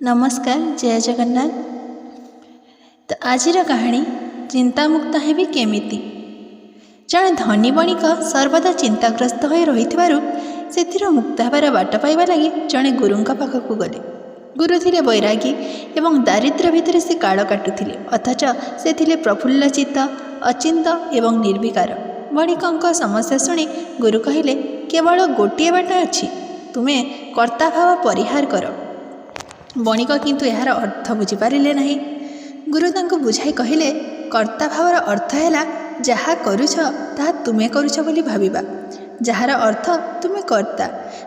ନମସ୍କାର, ଜୟ ଜଗନ୍ନାଥ। ତ ଆଜିର କାହାଣୀ, ଚିନ୍ତାମୁକ୍ତ ହେବି କେମିତି? ଜଣେ ଧନୀ ବଣିକ ସର୍ବଦା ଚିନ୍ତାଗ୍ରସ୍ତ ହୋଇ ରହିଥିବାରୁ ସେଥିରୁ ମୁକ୍ତ ହେବାର ବାଟ ପାଇବା ଲାଗି ଜଣେ ଗୁରୁଙ୍କ ପାଖକୁ ଗଲେ। ଗୁରୁ ଥିଲେ ବୈରାଗୀ ଏବଂ ଦାରିଦ୍ର୍ୟ ଭିତରେ ସେ କାଳ କାଟୁଥିଲେ, ଅଥଚ ସେ ଥିଲେ ପ୍ରଫୁଲ୍ଲ ଚିତ୍ତ, ଅଚିନ୍ତ ଏବଂ ନିର୍ବିକାର। ବଣିକଙ୍କ ସମସ୍ୟା ଶୁଣି ଗୁରୁ କହିଲେ, କେବଳ ଗୋଟିଏ ବାଟ ଅଛି, ତୁମେ କର୍ତ୍ତାଭାବ ପରିହାର କର। ବଣିକ କିନ୍ତୁ ଏହାର ଅର୍ଥ ବୁଝିପାରିଲେ ନାହିଁ। ଗୁରୁ ତାଙ୍କୁ ବୁଝାଇ କହିଲେ, କର୍ତ୍ତାଭାବର ଅର୍ଥ ହେଲା ଯାହା କରୁଛ ତାହା ତୁମେ କରୁଛ ବୋଲି ଭାବିବା, ଯାହାର ଅର୍ଥ ତୁମେ କର୍ତ୍ତା।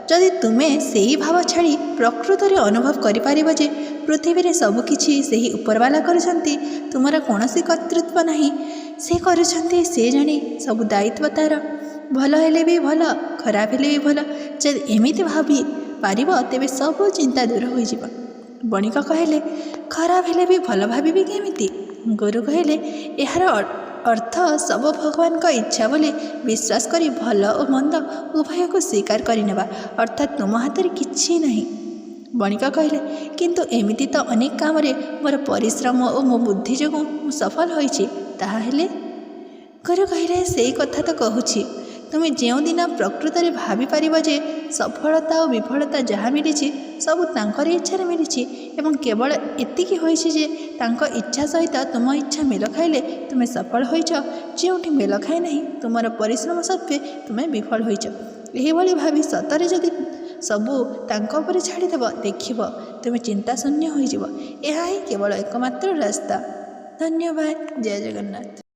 ଯଦି ତୁମେ ସେହି ଭାବ ଛାଡ଼ି ପ୍ରକୃତରେ ଅନୁଭବ କରିପାରିବ ଯେ ପୃଥିବୀରେ ସବୁକିଛି ସେହି ଉପରବାଲା କରୁଛନ୍ତି, ତୁମର କୌଣସି କର୍ତ୍ତୃତ୍ୱ ନାହିଁ, ସେ କରୁଛନ୍ତି, ସେ ଜାଣେ, ସବୁ ଦାୟିତ୍ୱ ତା'ର, ଭଲ ହେଲେ ବି ଭଲ, ଖରାପ ହେଲେ ବି ଭଲ, ଯଦି ଏମିତି ଭାବି ପାରିବ ତେବେ ସବୁ ଚିନ୍ତା ଦୂର ହୋଇଯିବ। ବଣିକ କହିଲେ, ଖରାପ ହେଲେ ବି ଭଲ ଭାବିବି କେମିତି? ଗୁରୁ କହିଲେ, ଏହାର ଅର୍ଥ ସବୁ ଭଗବାନଙ୍କ ଇଚ୍ଛା ବୋଲି ବିଶ୍ୱାସ କରି ଭଲ ଓ ମନ୍ଦ ଉଭୟକୁ ସ୍ୱୀକାର କରିନେବା, ଅର୍ଥାତ୍ ତୁମ ହାତରେ କିଛି ନାହିଁ। ବଣିକ କହିଲେ, କିନ୍ତୁ ଏମିତି ତ ଅନେକ କାମରେ ମୋର ପରିଶ୍ରମ ଓ ମୋ ବୁଦ୍ଧି ଯୋଗୁଁ ମୁଁ ସଫଳ ହୋଇଛି, ତାହା ହେଲେ? ଗୁରୁ କହିଲେ, ସେଇ କଥା ତ କହୁଛି। ତୁମେ ଯେଉଁଦିନ ପ୍ରକୃତରେ ଭାବିପାରିବ ଯେ ସଫଳତା ଓ ବିଫଳତା ଯାହା ମିଳିଛି ସବୁ ତାଙ୍କରି ଇଚ୍ଛାରେ ମିଳିଛି ଏବଂ କେବଳ ଏତିକି ହୋଇଛି ଯେ ତାଙ୍କ ଇଚ୍ଛା ସହିତ ତୁମ ଇଚ୍ଛା ମେଳ ଖାଇଲେ ତୁମେ ସଫଳ ହୋଇଛ, ଯେଉଁଠି ମେଳ ଖାଏ ନାହିଁ ତୁମର ପରିଶ୍ରମ ସତ୍ତ୍ୱେ ତୁମେ ବିଫଳ ହୋଇଛ, ଏହିଭଳି ଭାବି ସତରେ ଯଦି ସବୁ ତାଙ୍କ ଉପରେ ଛାଡ଼ିଦେବ, ଦେଖିବ ତୁମେ ଚିନ୍ତାଶୂନ୍ୟ ହୋଇଯିବ। ଏହା ହିଁ କେବଳ ଏକମାତ୍ର ରାସ୍ତା। ଧନ୍ୟବାଦ। ଜୟ ଜଗନ୍ନାଥ।